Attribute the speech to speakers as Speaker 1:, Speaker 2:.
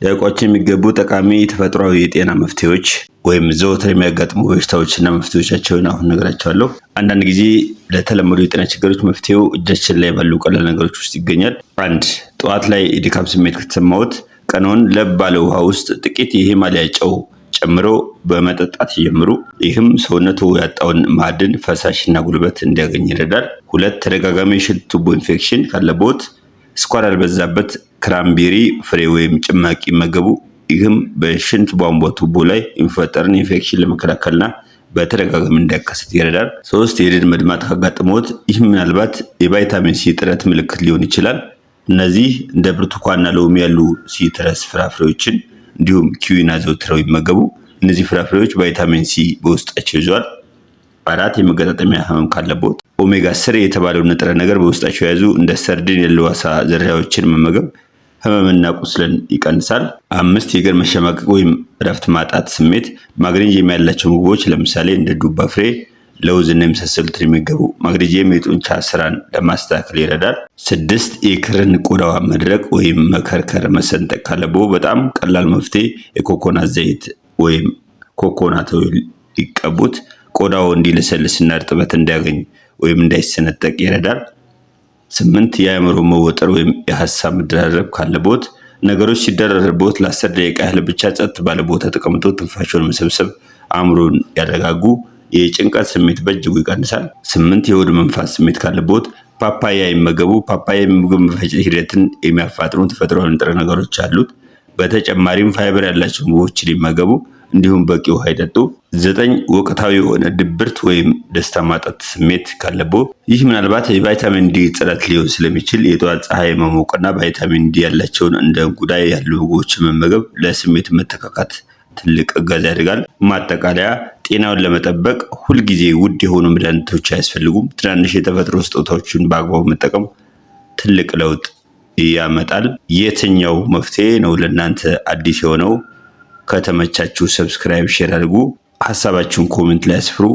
Speaker 1: ሊያውቋቸው የሚገቡ ጠቃሚ ተፈጥሯዊ የጤና መፍትሄዎች ወይም ዘወትር የሚያጋጥሙ በሽታዎችና መፍትሄዎቻቸውን አሁን እነግራችኋለሁ። አንዳንድ ጊዜ ለተለመዱ የጤና ችግሮች መፍትሄው እጃችን ላይ ባሉ ቀላል ነገሮች ውስጥ ይገኛል። አንድ፣ ጠዋት ላይ የድካም ስሜት ከተሰማዎት ቀንዎን ለብ ባለ ውሃ ውስጥ ጥቂት የሂማሊያ ጨው ጨምሮ በመጠጣት ይጀምሩ። ይህም ሰውነቱ ያጣውን ማዕድን፣ ፈሳሽና ጉልበት እንዲያገኝ ይረዳል። ሁለት፣ ተደጋጋሚ የሽንት ቱቦ ኢንፌክሽን ካለቦት ስኳር ያልበዛበት cranberry ፍሬ ወይም ጭማቂ ይመገቡ። ይህም በሽንት ቧንቧ ቱቦ ላይ የሚፈጠርን ኢንፌክሽን ለመከላከልና በተደጋጋሚ እንዳይከሰት ይረዳል። ሶስት፣ የድድ መድማት ካጋጠመዎት ይህ ምናልባት የቫይታሚን ሲ እጥረት ምልክት ሊሆን ይችላል። እነዚህ እንደ ብርቱካንና ሎሚ ያሉ citrus ፍራፍሬዎችን እንዲሁም ኪዊን አዘውትረው ይመገቡ። እነዚህ ፍራፍሬዎች ቫይታሚን ሲ በውስጣቸው ይዘዋል። አራት፣ የመገጣጠሚያ ህመም ካለቦት omega 3 የተባለው ንጥረ ነገር በውስጣቸው የያዙ እንደ ሰርዲን ያሉ አሳ ዝርያዎችን መመገብ ህመምና ቁስልን ይቀንሳል። አምስት፣ የእግር መሸማቀቅ ወይም እረፍት ማጣት ስሜት ማግኔዥየም ያላቸው ምግቦች ለምሳሌ እንደ ዱባ ፍሬ፣ ለውዝ እና የመሳሰሉትን የሚገቡ። ማግኔዥየም የጡንቻ ስራን ለማስተካከል ይረዳል። ስድስት፣ የክርን ቆዳ መድረቅ ወይም መከርከር፣ መሰንጠቅ ካለቦ በጣም ቀላል መፍትሄ የኮኮናት ዘይት ወይም coconut oil ይቀቡት። ቆዳው እንዲለሰልስና እርጥበት እንዲያገኝ ወይም እንዳይሰነጠቅ ይረዳል። ስምንት፣ የአእምሮ መወጠር ወይም የሀሳብ መደራረብ ካለቦት ነገሮች ሲደራረቡት ለ10 ደቂቃ ያህል ብቻ ጸጥ ባለ ቦታ ተቀምጦ ትንፋሽን መሰብሰብ አእምሮን ያረጋጉ፣ የጭንቀት ስሜት በእጅጉ ይቀንሳል። ስምንት፣ የሆድ መንፋት ስሜት ካለቦት ፓፓያ ይመገቡ። ፓፓያ የምግብ መፈጨት ሂደትን የሚያፋጥኑ ተፈጥሯዊ ንጥረ ነገሮች አሉት። በተጨማሪም ፋይበር ያላቸው ምግቦችን ይመገቡ። እንዲሁም በቂ ውሃ ይጠጡ። ዘጠኝ፣ ወቅታዊ የሆነ ድብርት ወይም ደስታ ማጣት ስሜት ካለቦ ይህ ምናልባት የቫይታሚን ዲ እጥረት ሊሆን ስለሚችል የጠዋት ፀሐይ መሞቅና ቫይታሚን ዲ ያላቸውን እንደ እንጉዳይ ያሉ ምግቦችን መመገብ ለስሜት መተካካት ትልቅ እገዛ ያደርጋል። ማጠቃለያ፣ ጤናውን ለመጠበቅ ሁልጊዜ ውድ የሆኑ መድኃኒቶች አያስፈልጉም። ትናንሽ የተፈጥሮ ስጦታዎችን በአግባቡ መጠቀም ትልቅ ለውጥ ያመጣል። የትኛው መፍትሄ ነው ለእናንተ አዲስ የሆነው? ከተመቻችሁ subscribe፣ share አድርጉ። ሀሳባችሁን comment ላይ አስፍሩ።